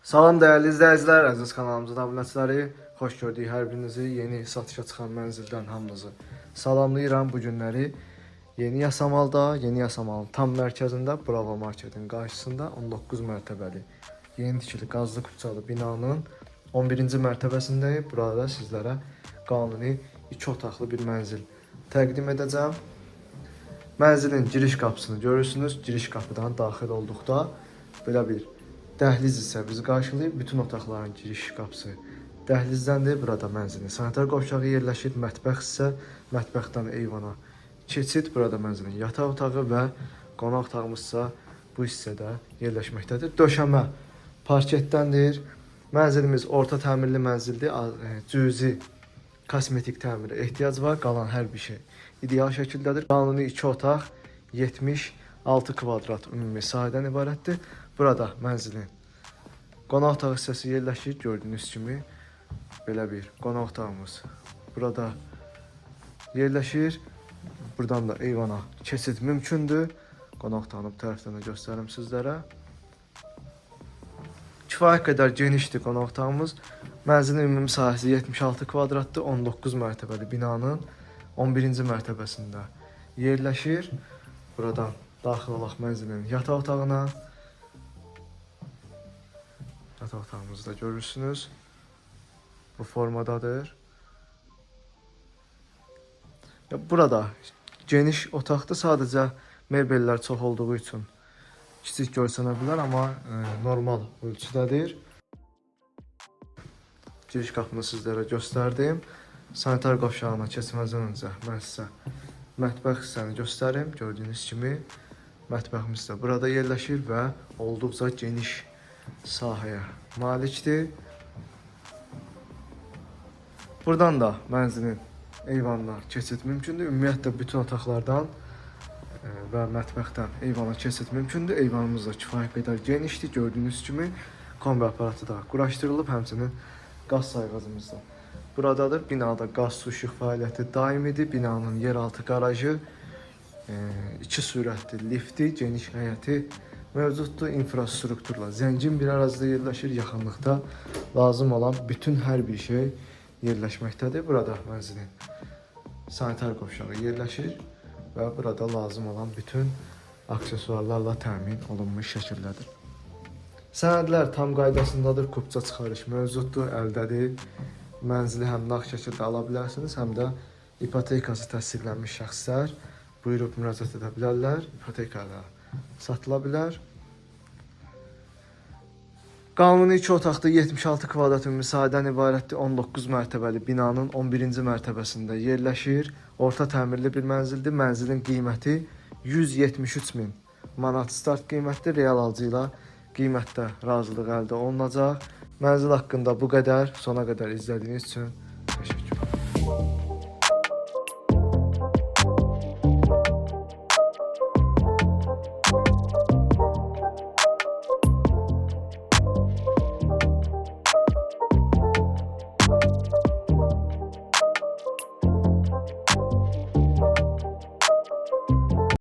Salam dəyərli izləyicilər, əziz kanalımızın abunəçiləri. Xoş gördük hər birinizi yeni satışa çıxan mənzildən hamınızı salamlayıram. Bu günləri Yeni Yasamalda, Yeni Yasamalın tam mərkəzində Bravo Marketin qarşısında 19 mərtəbəli yeni tikili qazlı kupçalı binanın 11-ci mərtəbəsindəyik. Burada sizlərə qanuni 2 otaqlı bir mənzil təqdim edəcəm. Mənzilin giriş qapısını görürsünüz. Giriş qapıdan daxil olduqda belə bir dəhliz hissə bizi qarşılayır. Bütün otaqların giriş qapısı dəhlizdəndir. Burada mənzilin sanitar qovşağı yerləşir. Mətbəx hissə, mətbəxdən eyvana keçid. Burada mənzilin yataq otağı və qonaq otağımız isə bu hissədə yerləşməkdədir. Döşəmə parketdəndir. Mənzilimiz orta təmirli mənzildir. Cüzi kosmetik təmirə ehtiyac var. Qalan hər bir şey ideal şəkildədir. Qanuni 2 otaq, 76 kvadrat ümumi sahədən ibarətdir. Burada mənzilin qonaq otağı hissəsi yerləşir. Gördüyünüz kimi belə bir qonaq otağımız burada yerləşir. Buradan da eyvana keçid mümkündür. Qonaq otağını bu tərəfdən də göstərim sizlərə. Kifayət qədər genişdir qonaq otağımız. Mənzilin ümumi sahəsi 76 kvadratdır. 19 mərtəbəli binanın 11-ci mərtəbəsində yerləşir. Buradan daxil olaq mənzilin yataq otağına. Yataq otağımızı da görürsünüz. Bu formadadır. Ya burada geniş otaqdır. Sadəcə mebellər çox olduğu üçün kiçik görsənə bilər, amma normal ölçüdədir. Giriş qapını sizlərə göstərdim. Sanitar qovşağına keçməzdən öncə mən sizə mətbəx hissəni göstərim. Gördüyünüz kimi mətbəximiz də burada yerləşir və olduqca geniş sahəyə malikdir. Buradan da mənzilin eyvanına keçid mümkündür. Ümumiyyətlə bütün otaqlardan və mətbəxdən eyvana keçid mümkündür. Eyvanımız da kifayət qədər genişdir. Gördüyünüz kimi kombi aparatı da quraşdırılıb, həmçinin qaz sayğacımız da buradadır. Binada qaz, su, işıq fəaliyyəti daimidir. Binanın yeraltı qarajı, iki sürətli lifti, geniş həyəti mövcuddur. İnfrastrukturla zəngin bir ərazidə yerləşir. Yaxınlıqda lazım olan bütün hər bir şey yerləşməkdədir. Burada mənzilin sanitar qovşağı yerləşir və burada lazım olan bütün aksesuarlarla təmin olunmuş şəkildədir. Sənədlər tam qaydasındadır, kupça çıxarış mövcuddur, əldədir. Mənzili həm nağd şəkildə ala bilərsiniz, həm də ipotekası təsdiqlənmiş şəxslər buyurub müraciət edə bilərlər. İpoteka ilə satıla bilər. Qanuni 2 otaqlı 76 kvadrat ümumi sahədən ibarətdir. 19 mərtəbəli binanın 11-ci mərtəbəsində yerləşir. Orta təmirli bir mənzildir. Mənzilin qiyməti 173 min manat start qiymətdir. Real alıcı ilə qiymətdə razılıq əldə olunacaq. Mənzil haqqında bu qədər. Sona qədər izlədiyiniz üçün təşəkkür.